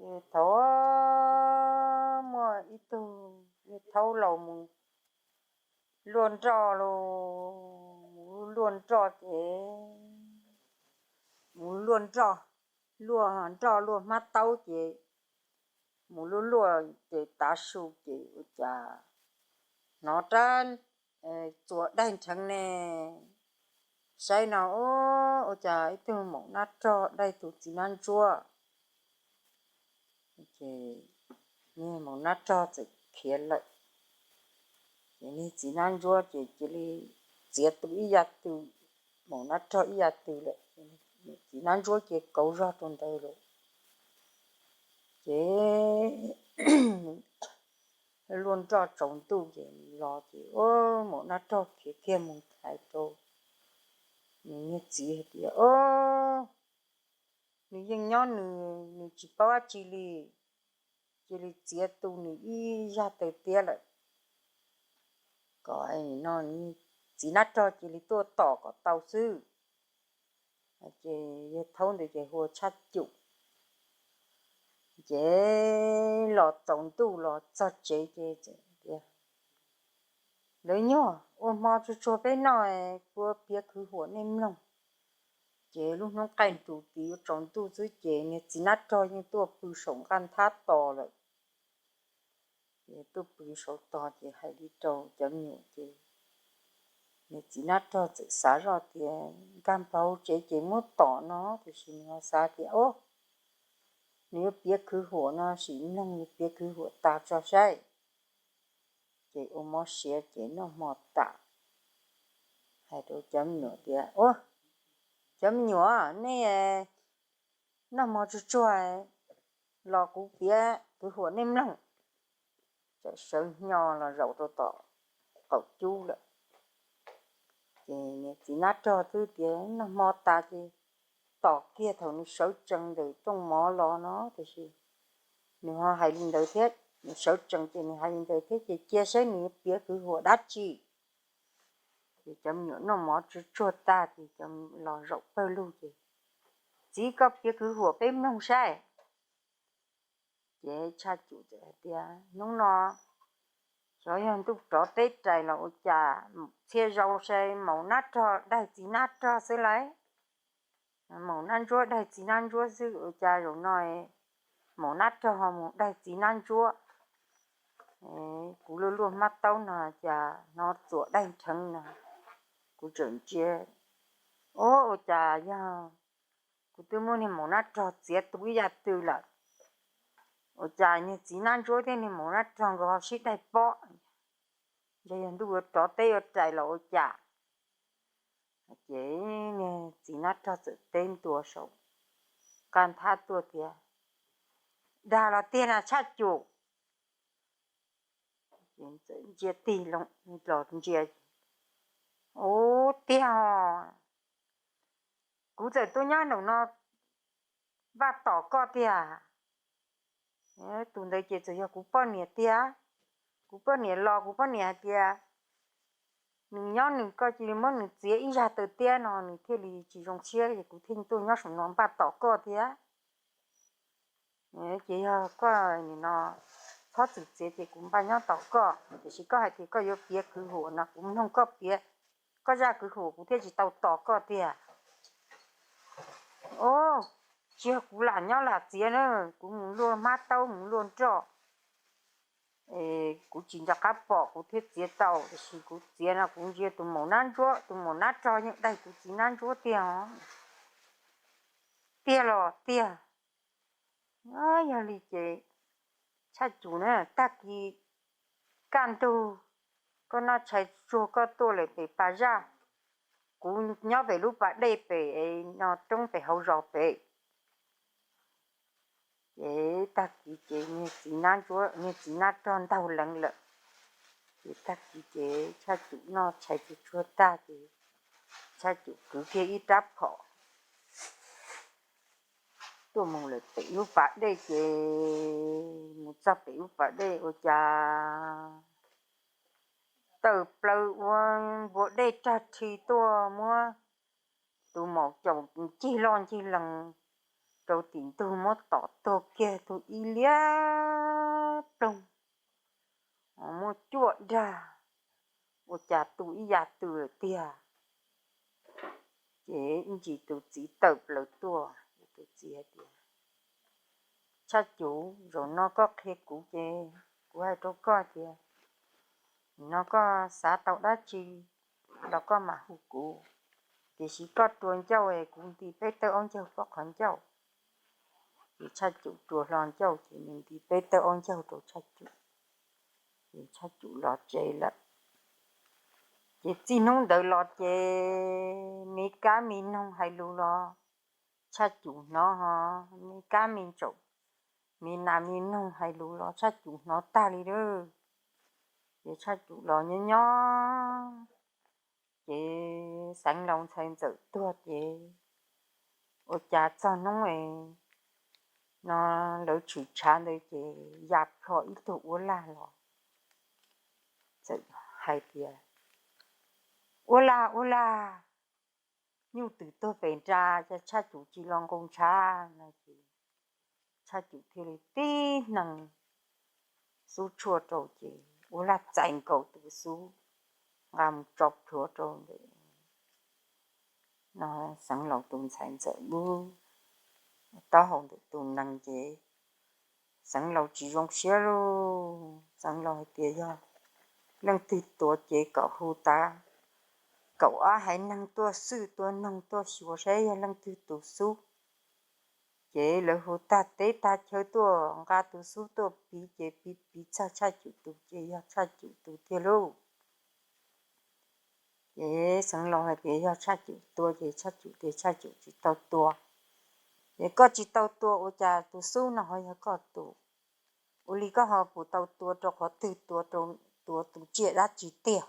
Thaum muaj ib tug niag thaub laus mus luaj nroj los, mus luaj nroj ces, mus luaj nroj, luaj nroj luaj hmab taub ces, mus luaj luaj ces tav su ces ua cas hnov rab txuas daig nrheev ne. Saib no, ua cas ib tug maum nab rog daig tus txiv nab ntsuab. Ces niag maum nab rog txawm khiav lawm. Ces niag txiv nab ntsuab ces cia li txiav tus ib yam tw, maum nab rog ib yam tw lawm. Txiv nab ntsuab ces kauv zog rau ntawd lawm. Ces luaj nroj tsaus ntuj ces los ces, o, maum nab rog khiav kiag mus hais rau nws niag txiv hais tias, o, nws yeej nyob nws, nws tsis paub dab tsi li, cia li txiav tus nws ib yam tw tiab lawm. Kom no txiv nab rog cia li tuaj tom kom tau xwb. Ces yawg thaub ntawd ces hu ua Tshaj Cum. Ces los tsaus ntuj los txog tsev ces tias, lawv nyuag ua hmo tsuag tsuag peb noj, kuv piav kwv huam nej mloog. Ces lub hnub qaij nrus tid yuav tsaus ntuj xwb ces niag txiv nab rog yeej tuaj pw saum nqaj nthab tos lawm. Ces tuaj pw saum tog ces hais li rau cov me nyuam ces niag txiv nab rog txawm xav zoj tias nkag npau tsev ces muab tom no, tiam sis nws ho xav tias, o, nws yuav piav kwv huam no sim mloog, yuav piav kwv huam tas tso saib. Ces ua mob siav ces noj hmo tas, hais rau cov me nyuam tias, o, cov me nyuam, nej noj hmo tsuag tsuag los kuv piav kwv huam nej mloog. Txawm sawv hnyo los zaum rau tom qaum cub lawm. Ces niag txiv nab rog twb tias noj hmo tas ces tom kiag thaum nws sawv tsees ntawm rooj mov los no, tiam sis nws ho hais li ntawd thiab, nws sawv tsees ces nws hais li ntawd thiab ces cia saib nws yuav piav kwv huam dab tsi. Ces cov me nyuam noj mov tsuag tsuag tag ces los zaum pawg lug ces, txiv, koj piav kwv huam peb mloog saib. Ces Tshaj Cum txawm hais tias, hnub no xyov yog ntuj rov teb rais los ua cas, txhia zaus sai maum nab rog daig txiv nab rog xwb lauj. Maum nab ntsuab daig txiv nab ntsuab xwb, ua cas zaum no maum nab rog ho mus daig txiv nab ntsuab. Kuv luaj luaj hmab taub no cas hnov txuas daig nrheev no, kuv tseem ntsia, o, ua cas yog kuv twb muab niag maum nab rog txiav tu ib yam twg lawm, ua cas niag txiv nab ntsuab thiab niag maum nab rog nkawd ho sib daig pob, ntshe yog ntuj yuav rov teb yuav rais los ua cas. Ces niag txiv nab rog txawm teb ntua saum qab nthab tuaj tias, dag los tiag na Tshaj Cum? Ces txawm ntsia tig los ntsia, ub, tiag os, kuv txawm tuaj nyob nraum no npaj tom koj tiag. Tus ntawd ces txawm yog kuv poj niam tiag. Kuv poj niam los kuv poj niam hais tias nws nyob nws, koj cia li muab nws txiav ib zaj taw tiab no nws thiaj li tsis zoo siab es kuv thiaj tuaj nyob saum no npaj tom koj thiab. Ces yog koj nim no txhob txwm txiav ces kuv npaj nyob tos koj, tiam sis koj hais tias koj yuav piav kwv huam no kuv mloog koj piav koj zaj kwv huam kuv thiaj tsis tau tos koj tiag. Ub, tsis yog kuv lam nyob lam txiav na, kuv mus luaj hmab taub mus luaj nroj, kuv tsis nco qab pom kuv thiaj txiav tau, tiam sis kuv txiav no kuv ntsia tus maum nab ntsuab, tus maum nab rog yeej daig tus txiv nab ntsuab tiag os. Tiag los tiag. Yog li ces Tshaj Cum na, tag kis kaj ntug koj noj tshais tsuag koj tuaj lawm pem pas zaj, kuv nyob pem lub pas dej pem no roob pem hauv zos pem. Ces tag kis ces niag txiv nab ntsuab, niag txiv nab rog ntaug leev lawm. Ces tag kis ces Tshaj Cum noj tshais tsuag tsuag tag ces Tshaj Cum kwv kiag ib rab phom tuaj mus lawm pem lub pas dej ces mus txog pem lub pas dej ua cas tawm plaws ua npua dej rag rhi tuaj muab tus maum caum ncig loj ncig lees rau tim ntug muab tom tuag kiag tug ib liab ploog, muab cuaj dag, ua cas tu ib yam twm lawm tiag. Ces ib ntsis tus txiv tawm plaws tuaj, tus txiv hais tias, Tshaj Cum, zaum no koj qhia kuv ces kuv hais rau koj tias, nim no koj xav tau dab tsi los koj mam hu kuv, tiam sis koj rua ncauj es kuv nti peb tawb aub ncaug koj qhov ncauj. Ces Tshaj Cum rua hlo ncauj ces nws nti peb tawb aub ncaug rau Tshaj Cum, ces Tshaj Cum los tsev lawm. Ces txij hnub ntawd los ces me kab me noog hais lus los Tshaj Cum hnov, ho me kab me ntsaum, me nas me noog hais lus los Tshaj Cum hnov tag li lawm. Ces Tshaj Cum los nyob nyob, ces Xeev Laus ntxhais ntxawm tuag ces ua cas txog hnub no lawv tshwm tshav ntawd ces ya plho ib tug uab lag los, txawm hais tias, Uab lag, uab lag, nyuj twm tuag pem nra, cas Tshaj Cum tsis los nqus ntshav? No ces Tshaj Cum thiaj li tib neeg xub tshuaj rau ces uab lag txais nkaus tus xub nqa mus tso plhuav rau ntawm no Xeev Laus tus ntxhais ntxawm lub taub hau ntawm tus nees ces Xeev Laus tsis zoo siab lauj. Xeev Laus hais tias yog leej twg tua ces kom hu tas kaum ob haiv neeg tuaj xwb, tua noog tuaj xyuas saib yog leej twg tus xub. Ces lawv hu tag teb tag chaw tuaj nqa tus xub tuaj piv ces piv piv txog Tshaj Cum tus ces yog Tshaj Cum tus tiag lauj. Ces Xeev Laus hais tias yog Tshaj Cum tua ces Tshaj Cum tias Tshaj Cum tsis tau tua. Ces koj tsis tau tua ua cas tus xub no ho yog koj tus? Ua li koj ho puas tau tua rau qhov twg, tua rau, tua tus tsiaj dab tsi tiag?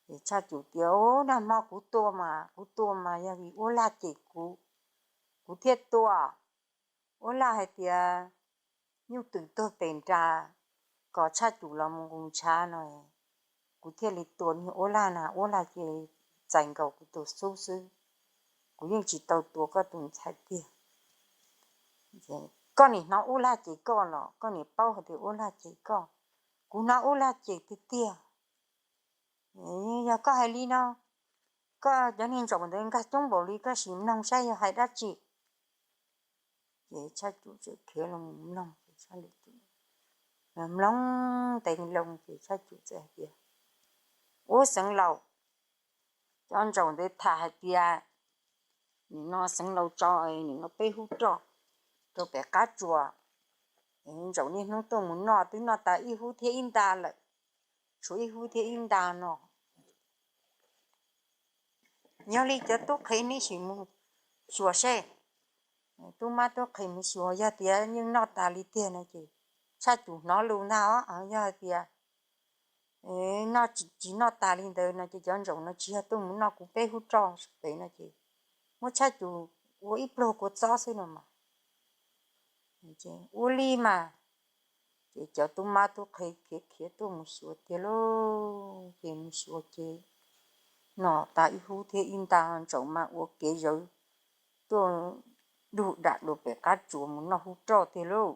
Ces Tshaj Cum tias, Ub, nag hmo kuv tua mas, kuv tua mas yog vim uab lag cem kuv, kuv thiaj tua. Uab lag hais tias nyuj twm tuag pem nra, kom Tshaj Cum los mus nqus ntshav no, kuv thiaj li tua niag uab lag na, uab lag cia li txais nkaus kuv tus xub xwb. Kuv yeej tsis tau tua koj tus ntxhais tiag. Koj nim hnov uab lag cem koj los koj nim paub hais tias uab lag cem koj. Kuv hnov uab lag cem tiag tiag. Yog koj hais li no, koj cov niag ntsaum ntawd nkag coob npaum li, koj sim mloog saib yog hais dab tsi. Ces Tshaj Cum txawm khiav loo mloog, mloog ntev loo ces Tshaj Cum txawm hais tias, Ub Xeev Laus, cov ntsaum ntawd tham hais tias nim no Xeev Laus tso nim no peb hub roj rau pem qab tsuas, ntsaum niaj hnub tuaj mus noj, twb noj tas ib hub thiab ib nta lawm, tshuav ib hub thiab ib nta no. Yog li cov tub qhe neb sim mus xyuas seb, tub mab tub qhe mus xyuas yog tias yeej noj tas li tiag no ces Tshaj Cum hnov lus ntag os. Yog hais tias noj tsis noj tas li ntawd no ces cov ntsaum no tsis yog tuaj mus noj kuv peb hub roj pem no ces muab Tshaj Cum ua ib pluag kua txob xwb no mas. Ua li mas, ces cov tub mab tub qhe khiav khiav tuaj mus xyuas tiag lauj. Ces mus xyuas ces noj tas ib hub thiab ib nta, ntsaum mas ua kev zawv tuaj dug dam dua pem qab tsuas mus noj hub roj tiag lauj.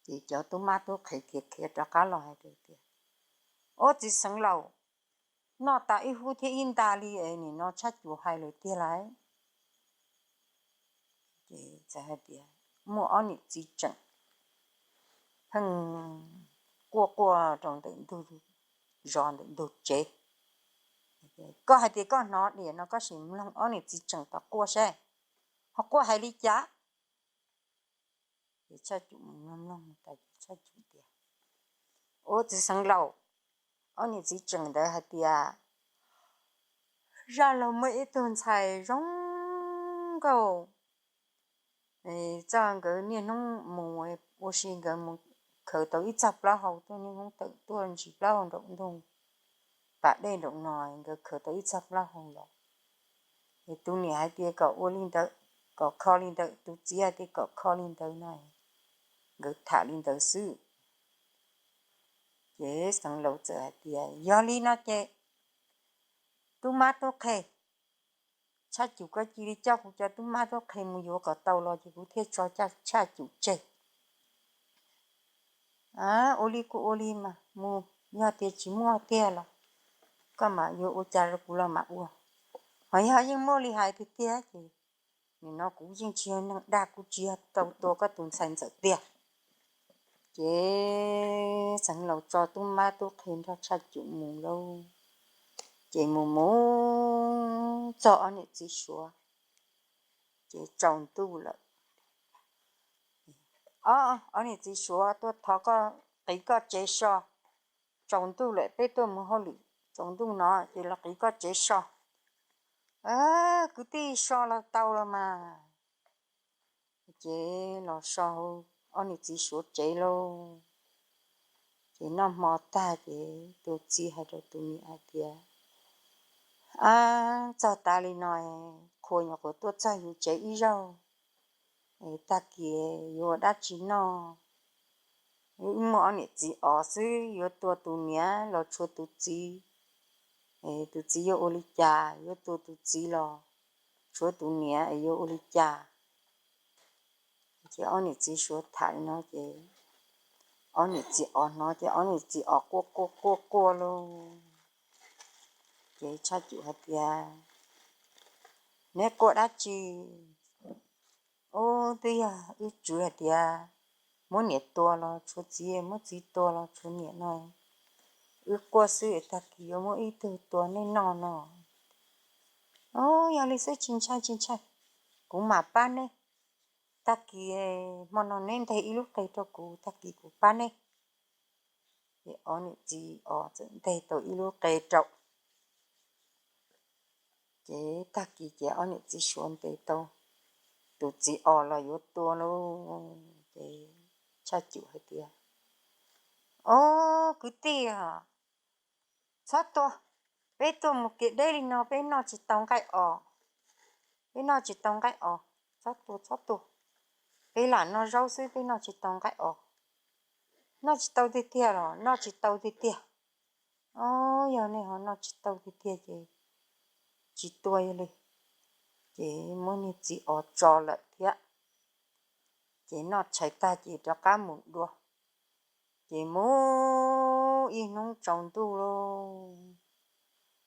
Ces cov tub mab tub qhe khiav khiav rov qab los hais tias, Ub txiv Xeev Laus, noj tas ib hub thiab ib nta li es nim no Tshaj Cum hais lawm tiag lauj. Ces txawm hais tias muaj ob niam txiv tseem pheej quaj quaj rau ntawm ntug zos ntawm ntug tsev. Koj hais tias koj hnov diam no koj sim mloog ob niam txiv tseem tom quaj seb ho quaj hais li cas. Ces Tshaj Cum mloog mloog tas ces Tshaj Cum tias, Ub txiv Xeev Laus, ob niam txiv tseem ntawd hais tias zaj laug muaj ib tug ntxhais zoo nkauj, txoj nkawd niaj hnub mus ua si nkawd mus khaws tau ib txoj plaub hau tuaj, niaj hnub tawm tuaj ntsis plaub hau nraum ntug pas dej nraum no, nkawd khaws tau ib txoj plaub hau los. Es tus niam hais tias kom ua li ntawd, kom kho li ntawd, tus txiv hais tias kom kho li ntawd no, nkawd tham li ntawd xwb. Ces Xeev Laus txawm hais tias, Yog li no ces tub mab tub qhe, Tshaj Cum, koj cia li coj kuv cov tub mab tub qhe mus yuav kom tau los ces kuv thiaj tso Tshaj Cum tseg. Ua li kuj ua li mas mus, yog tias tsis muaj tiag los koj mam yuav ua cas rau kuv los mam ua. Ho yog yeej muaj li hais tiag tiag ces nim no kuv yeej tsis yog neeg dag, kuv tsis yog tau tua koj tus ntxhais ntxawm tiag. Ces Xeev Laus tso tub mab tub qhe nrog Tshaj Cum mus lauj. Ces mus mus txog ob niam txiv Suav, ces tsaus ntuj lawm. Ob niam txiv Suav tuaj thov koj qiv koj tsev so. Tsaus ntuj lawm, peb tuaj mus hauj lwm, tsaus ntuj no ces los qiv koj tsev so. Kwv tij, so los tau los mas. Ces los so ob niam txiv Suav tsev lauj. Ces noj hmo tag ces tus txiv hais rau tus niam hais tias, Ab, txog tas li no, qhua nyuam qhuav tuaj txog yus tsev ib zaug, tag kis yuav ua dab tsi noj? Wb muaj ob niam txiv os xwb, yuav tua tus niam los tshuav tus txiv, tus txiv yuav ua li cas? Yuav tua tus txiv los tshuav tus niam yuav ua li cas? Ces ob niam txiv Suav tham li no ces ob niam txiv os hnov ces ob niam txiv os quaj quaj quaj quaj lauj. Ces Tshaj Cum hais tias, Neb quaj dab tsi? Ub, twb yog wb tswv hais tias muab niam tua los tshuav txiv, muab txiv tua los tshuav niam no, wb quaj xwb, tag kis yuav muab ib tug tua nej noj no. Ub, yog li xwb tsis ntshai tsis ntshai, kuv mam pab neb. Tag kis, hmo no neb nteg ib lub qe rau kuv, tag kis kuv pab neb. Ces ob niam txiv os txawm nteg tau ib lub qe rau. Ces tag kis ces ob niam txiv Suav ntes tau tus txiv os los yuav tua lauj. Ces Tshaj Cum hais tias, Ob kwv tij, txhob tua, peb tuaj mus kev deb li no peb noj tsis tau nqaij os, peb noj tsis tau nqaij os, txhob tua txhob tua, peb lam noj zaub xwb peb noj tsis tau nqaij os. Noj tsis tau tiag tiag los? Noj tsis tau tiag tiag. Ob, yog nej ho noj tsis tau tiag tiag ces tsis tua yog li. Ces muab niag txiv os tso lawm thiab. Ces noj tshais tag ces rov qab mus dua. Ces mus ib hnub tsaus ntuj lauj,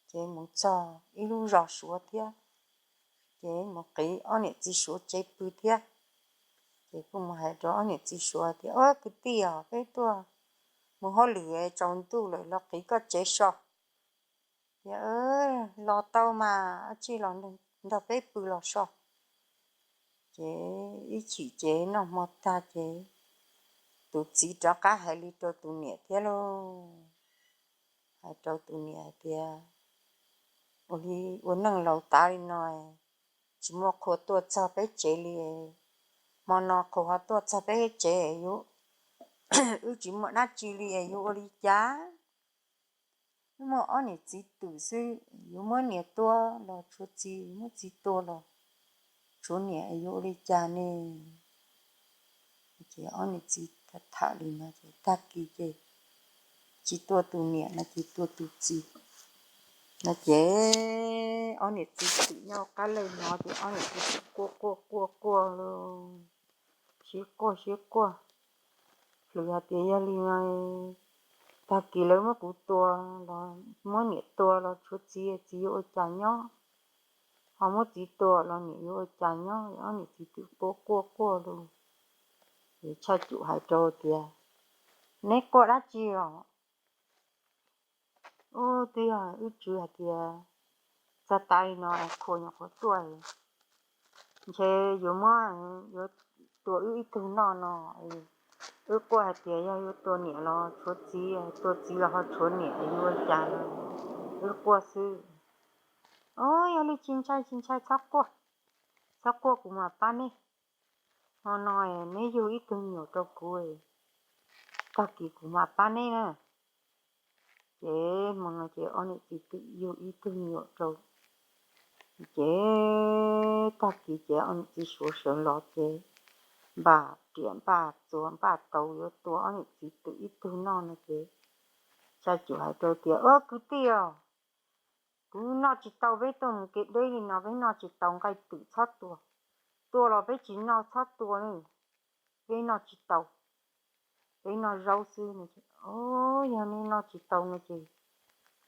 ces mus txog ib lub zos Suav thiab. Ces mus qiv ob niam txiv Suav tsev pw thiab. Ces kuj mus hais rau ob niam txiv Suav tias, Ob kwv tij os, peb tuaj mus hauj lwm tsaus ntuj lawm los qiv koj tsev so. Tias, Los tau mas, ab tsi los nrog peb pw los so. Ces ib chim ces noj hmo tag ces tus txiv rov qab hais li rau tus niam thiab lauj. Hais rau tus niam hais tias, Ua li, ua neej laus tas li no, tsis muaj qhua tuaj txog peb tsev li. Hmo no qhua ho tuaj txog peb tsev, wb tsis muaj dab tsi li, yuav ua li cas? Wb muaj ob niam txiv twm xwb, yuav muab niam tua los tshuav txiv, muab txiv tua los tshuav niam, yuav ua li cas ne? Ces ob niam txiv tham li no ces tag kis ces tsis tua tus niam no ces tua tus txiv no ces ob niam txiv twm nyob qab lawj no ces ob niam txiv twm quaj quaj quaj quaj lauj, sib quaj sib quaj. Lwm hais tias, Yog li no, tag kis lawv muab kuv tua los, muab niam tua los tshuav txiv, txiv yuav ua cas nyob? Ho muab txiv tua los niam yuav ua cas nyob? Ob niam txiv twm quaj quaj quaj lauj. Ces Tshaj Cum hais rau tias, Neb quaj dab tsi os? Ub, twb yog wb tswv hais tias txog tas li no qhua nyuam qhuav tuaj, ntshe yuav muab, yuav tua wb ib tug noj no. Wb quaj hais tias yog yuav tua niam los tshuav txiv, tua txiv los ho tshuav niam, yuav ua cas no? Wb quaj xwb. Ob, yog li tsis ntshai tsis ntshai, txhob quaj, txhob quaj, kuv mam pab neb. Hmo no neb yug ib tug me nyuam rau kuv, tag kis kuv mam pab neb na. Ces hmo no ces ob niam txiv twm yug ib tug me nyuam rau. Ces tag kis ces ob niam txiv Suav sawv los ces npaj riam npaj txuas npaj taus yuav tua ob niam txiv twm ib tug noj no ces Tshaj Cum hais rau tias, Ob kwv tij os, Kuv noj tsis tau, peb tuaj mus kev deb li no peb noj tsis tau, nqaij twm txhob tua, tua los peb tsis noj, txhob tua, peb noj tsis tau, peb noj zaub xwb. Yog nej noj tsis tau no ces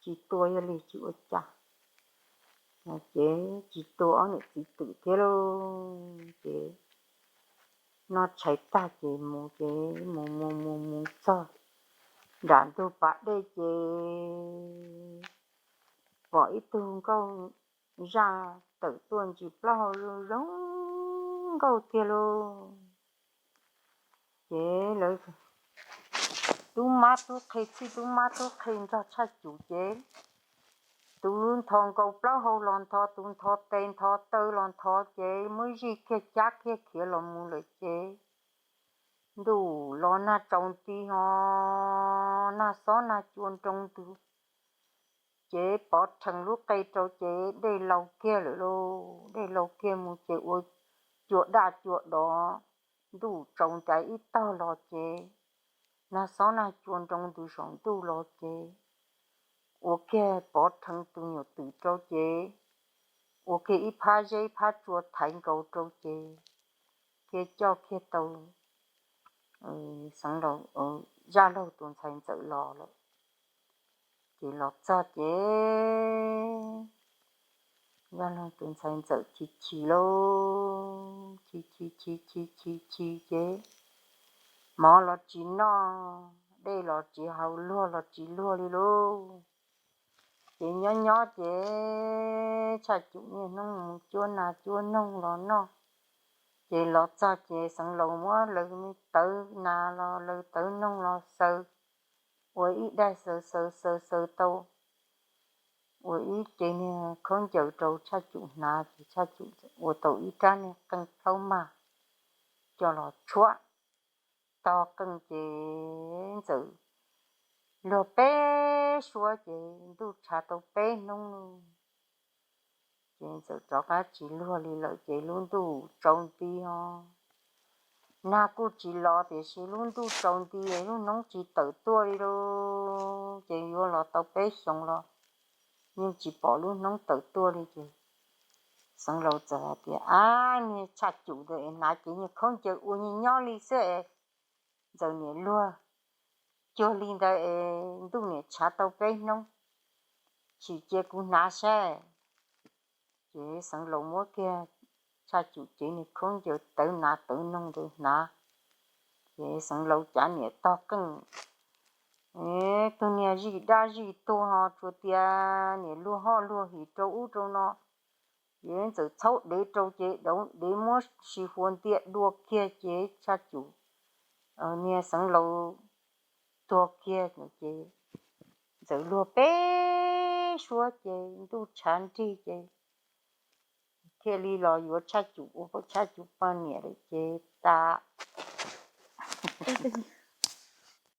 tsis tua, yog li tsis ua cas. Ces tsis tua ob niam txiv twm thiab lauj. Ces noj tshais tag ces mus, ces mus mus mus mus txog nram ntug pas dej ces pom ib tug nkauj zaj tawm tuaj ntsis plaub hau zoo zoo nkauj tiag lauj. Ces lawv tub mab tub qhe, txij tub mab tub qhe nrog Tshaj Cum ces tus ntho nkaus plaub hau los ntho, tus ntho tes ntho taw los ntho, ces muab zij kiag cab kiag khiav los mus lawm ces ntuj los nag tsaus nti ho nag xob nag cua nroo ntws. Ces pov rhees lub qe rau ces dej laus kiag lawm lauj. Dej laus kiag mus ces ua cua daj cua dov, ntuj tsaus nti ib tog los ces nag xob nag cua nroo ntws saum ntuj los ces ua kiag pov rhees tus nyuam twm rau ces ua kiag ib phab zeb ib phab tsua thaiv nkaus rau ces thiaj coj kiag tau Xeev Laus, Zaj Laug tus ntxhais ntxawm los lawm. Ces los txog ces Zaj Laug tus ntxhais ntxawm chis chis lauj, chis chis chis chis chis chis ces mov los tsis noj, dej los tsis haus, luag los tsis luag li lauj. Ces nyob nyob ces Tshaj Cum niaj hnub mus cuab nas cuab noog los noj. Ces los txog ces Xeev Laus muab lawv tawv nas los lawv tawv noog los xaws, ua ib daig xaws xaws xaws xaws tau, ua ib ce niag khaub ncaws rau Tshaj Cum hnav ces Tshaj Cum ua tau ib rab niag qeej plaub mag coj los tshuab tog qeej ces Ntxawm luag peb suab ces ntuj tshav tau peb hnub lauj. Ces Ntxawm rov qab tsis luag li lawm ces lub ntuj tsaus nti os. Nag kuj tsis los tiam sis lub ntuj tsaus nti, lub hnub tsis tawm tuaj li lauj. Ces yuav los tau peb xyoos los yeej tsis pom lub hnub tawm tuaj li ces Xeev Laus txawm hais tias, Ab, niag Tshaj Cum ntawd es hnav ces niag khaub ncaws ua nyias nyob li xwb es Ntxawm niam luag cuag li ntawd es ntuj niam tshav tau peb hnub, sim cia kuv hnav saib. Ces Xeev Laus muab kiag Tshaj Cum cev niag khaub ncaws tawv nas tawv noog ntawd hnav. Ces Xeev Laus cav niam tog qeej, tus niag zij dab zij tuag ho tsuas tias niam luag hoj luag him rau ub rau no. Ces Ntxawm txhaub dev rau ces dev muab sis huas ntiaj dua kiag ces Tshaj Cum, niag Xeev Laus tuag kiag ces Ntxawm luag peb suab ces ntuj tshav nrig ces thiaj li los yuav Tshaj Cum ua Tshaj Cum poj niam lawm ces tas.